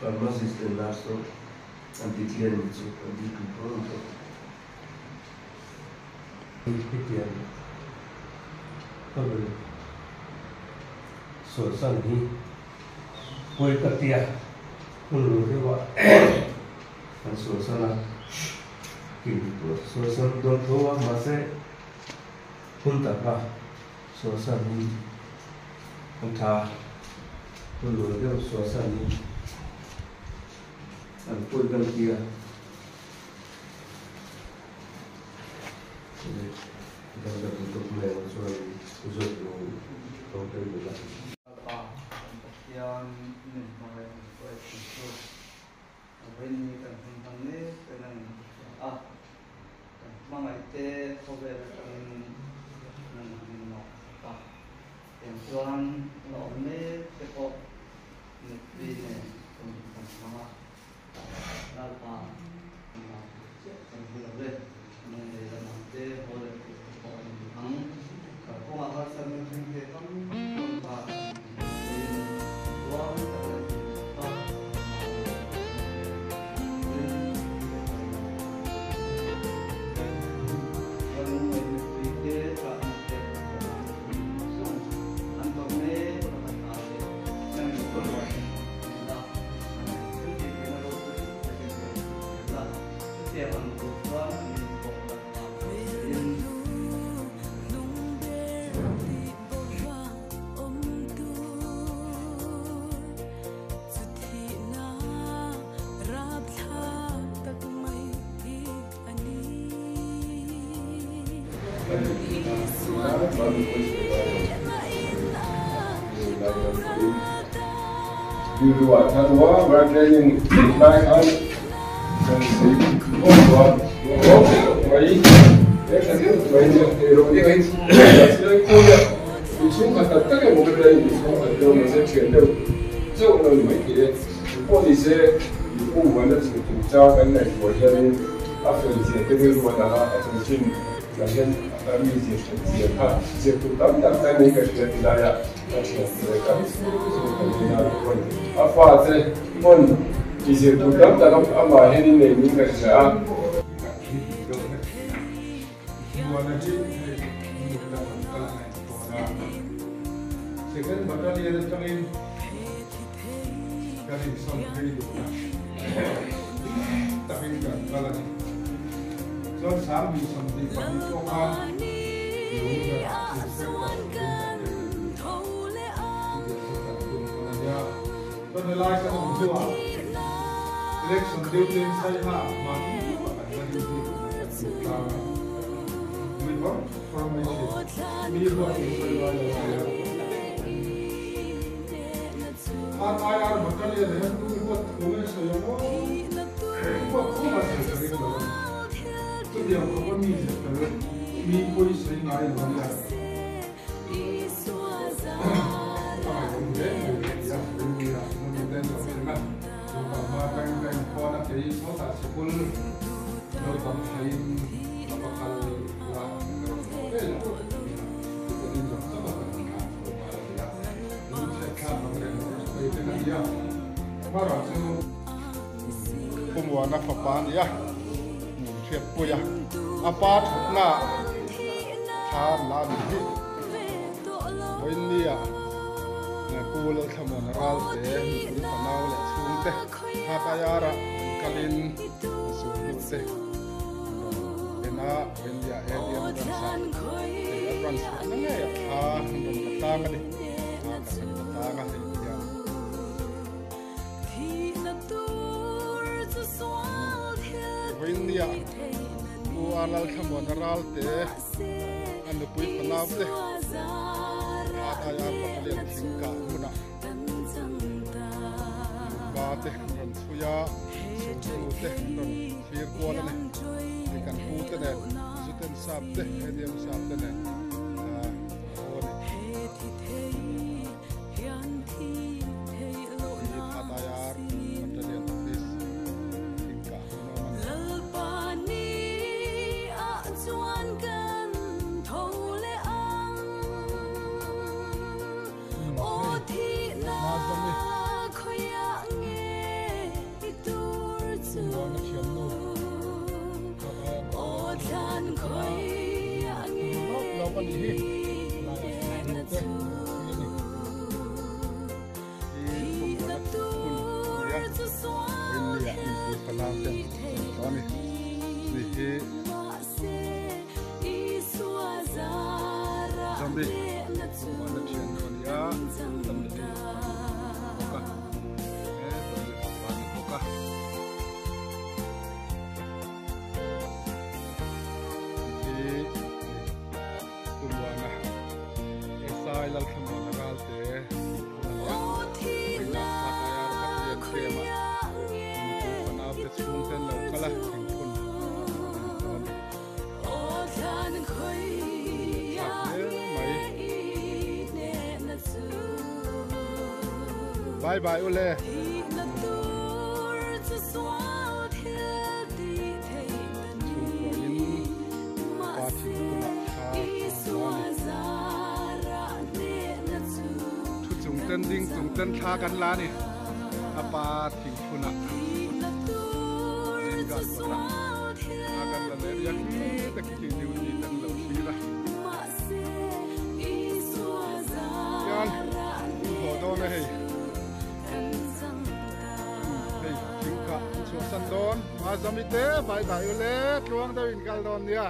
Pharmacist leh nurse ho an ti clear ni chu an ti tui tawh ang tawh. Hetiang ka rawn sawisan hi pawi ka tia hun lo deuh ah kan sawisan a, sawisan dawn tho a mahse hun taka sawisan hi an tha hun lo deuh sawisan hi an pawi kan tia. Lalpa kan Pathian min hmangaih ang chu a thin chu a vawiin kan hun hman mek reng a ni a, kan hmangaih te khawvel atangin nan min lak sak a, tiang chuan la awm mek te pawh mittui nen hun kan hmang a. Lalpa engmah tih chiah kan hmu lo e. Lunglei lamah te haw leh tur te pawh an ni ang. Kalkawngah harsatna thleng te tam tak Lalpa in huam tak leh tih tak a Chuan lunglei mipui te ṭahna te ṭahna zawng an tawrh mek lakah ta te nangin tawrh Rilruah than uang ber training lai khan kan sei khawm chuan rawng mai he tha deuh mai nia eirawh ding a in khawi a in chhungkhat tak tak emaw ka tia in chhungkhat deuh mahse thian deuh chauh lo ni mai thei e pawh ni se in pumbuaina chung chang kan ngaihtuah hianin a fel zia te rilru a dah a a chanchin Tah hian a mi zir that zia kha zir tur tam tak ka nei ka hria ti laia ka thian te ka chhung ka nei na te pawn a fa te pawn i zir tur tam tak amah hian i nei niin ka hria a. Second Battalion atangin kan insawn phei dun a, takin kan kal a ni. Chuan 2022 pawh khan Lungdara Inspector turin kan tel a ni. Chutiang chu kan tum dawn a nia. Chuan helai kan awm hnuah Election duty in Saiha mahni deuhah kan la duty tuna kan duh tlang a. Nui vawr vawr mai thin. Mi huat in sawi ngai lo a nia. Khan IR Battalion ah hian tu huat thu nge sawi ang aw? Huat thu a sawi ka ring lo a ni. Chutiang khawpa mi zir fel mi pawi sawi ngai lo a nia. A ngaihawm hle mai ka ti a, rilru ah chuan mi ten lo thleng a, chu kan hma atangin ka inkhawn a, kei sawtah sikul naupang thlaiin ka va kal la ka rawn haw ve lo a nia. Vitamin zawng zawng a kan tlan chho nghal a ni a, lungchhiat thlak ang reng mai te ka ni a, hmara chu Pumuana fapa a ni a, min hriatpui a, a pa thatna thla an la a nih hi. Vawiinnia Pu Lalthlamuana Ralte nupui fanau leh chhungte Khatayara an kalin a sual hnute an rawn en a. India ATM branch ah hei a branch hmuhna ngei ah thla an rawn la tlang a ni thla kan han la tlang a hei hian Vawiinnia Pu WR Lalthlamuana Ralte a nupui fanau te Phataiar Battalion thingkah hmunah nupa te an rawn chhui a, chhungtu te an rawn thlir kual a ni. Hei kan pu te nen Zuten sap te ADM sap te nen a haw a ni. Hi Phataiar Battalion Office thingkah hmun a awm a ni. Zombie Muana thian nu a ni a Tamlei bawk a he Tamlei fapa a ni bawk a hi Pu Muana SI Lalthlamuana Ralte a ni a vawiinah Phataiar Battalion camp ah nupui fanau te chhung te an lo kal a thingphun an haw a ni. Bye bye ule. Chhungkuain pa thingphunah thla an la a ni. Thu chung ten ding chung ten thla kan la a ni. A pa thingphunah zingkan kawtah. A kan la leh riak hi te khi khi duty te an lo thlir a. Tian in haw dawn a hei. Hei thing kha an chhuahsan dawn. Mazami te bye bye ule tluang deuh in kal dawn nia.